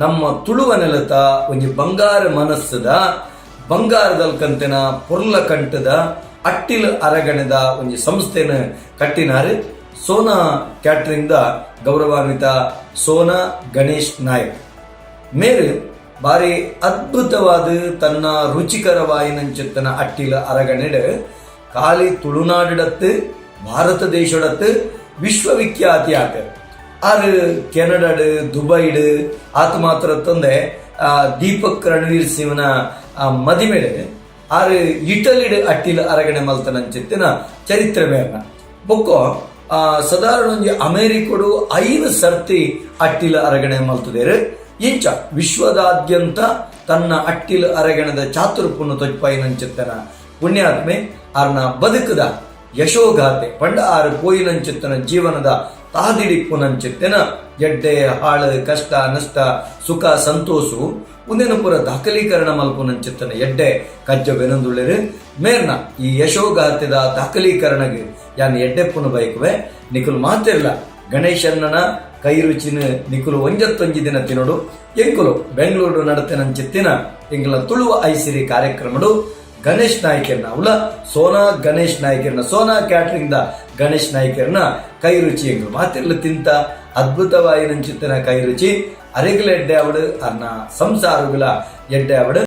ನಮ್ಮ ತುಳುವ ನೆಲತ ಒಂಜಿ ಬಂಗಾರ ಮನಸ್ಸುದ ಬಂಗಾರದಲ್ಕಂತಿನ ಪೊರ್ಲ ಕಂಟದ ಅಟ್ಟಿಲ್ ಅರಗಣೆದ ಒಂಜಿ ಸಂಸ್ಥೆನ್ ಕಟ್ಟಿನಾರ್ ಸೋನಾ ಕ್ಯಾಟ್ರಿಂಗ್ ದ ಗೌರವಾನ್ವಿತ ಸೋನಾ ಗಣೇಶ್ ನಾಯಕ್ ಮೇರ್. ಬಾರಿ ಅದ್ಭುತವಾದ ತನ್ನ ರುಚಿಕರವಾಯಿನಂಚಿತ್ತನ ಅಟ್ಟಿಲ ಅರಗಣೆಡ್ ಕಾಲಿ ತುಳುನಾಡಡತ್ತು, ಭಾರತ ದೇಶಡತ್ತು ವಿಶ್ವವಿಖ್ಯಾತಿ ಆತ. ಆರ್ ಕೆನಡಾಡ್, ದುಬೈಡ್, ಆತ ಮಾತ್ರ ತಂದೆ ದೀಪಕ್ ರಣವೀರ್ ಸಿಂಗ್ನ ಮದಿಮೆಡ್ ಆರ್ ಇಟಲಿಡ್ ಅಟ್ಟಿಲ ಅರಗಣೆ ಮಲ್ತನಂಚಿತ್ತಿನ ಚರಿತ್ರೆ ಮೇರ್ನ. ಬೊಕ್ಕೊ ಸಾಧಾರಣ ಒಂಜಿ ಅಮೆರಿಕಡು 5 ಸರ್ತಿ ಅಟ್ಟಿಲ ಅರಗಣೆ ಮಲ್ತದೇರು. ಇಂಚ ವಿಶ್ವದಾದ್ಯಂತ ತನ್ನ ಅಟ್ಟಿಲ ಅರಗಣದ ಚಾತುರ್ಪುನು ತೊಜ್ಪಾಯಿನಂಚಿತ್ತನ ಪುಣ್ಯಾತ್ಮೆ. ಆರ್ನ ಬದುಕದ ಯಶೋಗಾಥೆ ಪಂಡ ಆರು ಪೋಯಿನಂಚಿತ್ತನ ಜೀವನದ ತಾದಿಡಿಪ್ಪುನಂಚಿತ್ತಿನ ಎಡ್ಡೆ ಹಾಳು, ಕಷ್ಟ ನಷ್ಟ, ಸುಖ ಸಂತೋಷು ಉಂದೆನು ಪೂರ ದಾಖಲೀಕರಣ ಮಲ್ಪುನಂಚಿತ್ತನ ಎಡ್ಡೆ ಕಜ್ಜ ಬೆನೊಂದುಳ್ಳೆರು. ಮೇರ್ನ ಈ ಯಶೋಗಾಥೆದ ದಾಖಲೀಕರಣಗೆ ಯಾನ್ ಎಡ್ಡೆಪ್ಪುನು ಬಯಕುವೆ. ನಿಕುಲು ಮಾತಿರ್ಲ ಗಣೇಶನ್ನನ ಕೈ ರುಚಿನ ನಿಕುಲು ಒಂಜತ್ತೊಂಜಿ ದಿನ ತಿನ್ನೋಡು. ಎಂಕುಲು ಬೆಂಗಳೂರು ನಡತೆನಂಚಿತ್ತಿನ ಎಂಕುಲ ತುಳುವ ಐಸಿರಿ ಕಾರ್ಯಕ್ರಮಡು ಗಣೇಶ್ ನಾಯ್ಕರ್ನ, ಉಲ ಸೋನಾ ಗಣೇಶ್ ನಾಯ್ಕರ್ನ, ಸೋನಾ ಕ್ಯಾಟ್ರಿಂಗ್ ದ ಗಣೇಶ್ ನಾಯ್ಕರ್ನ ಕೈ ರುಚಿ ಎಂಕುಲು ಮಾತಿರ್ಲು ತಿಂತ. ಅದ್ಭುತವಾಯಿನಂಚಿತ್ತಿನ ಕೈ ರುಚಿ. ಅರೆಗಲ ಎಡ್ಡೆ ಅವಡು, ಅರ್ನ ಸಂಸಾರಗುಲ ಎಡ್ಡೆ ಅವಡು.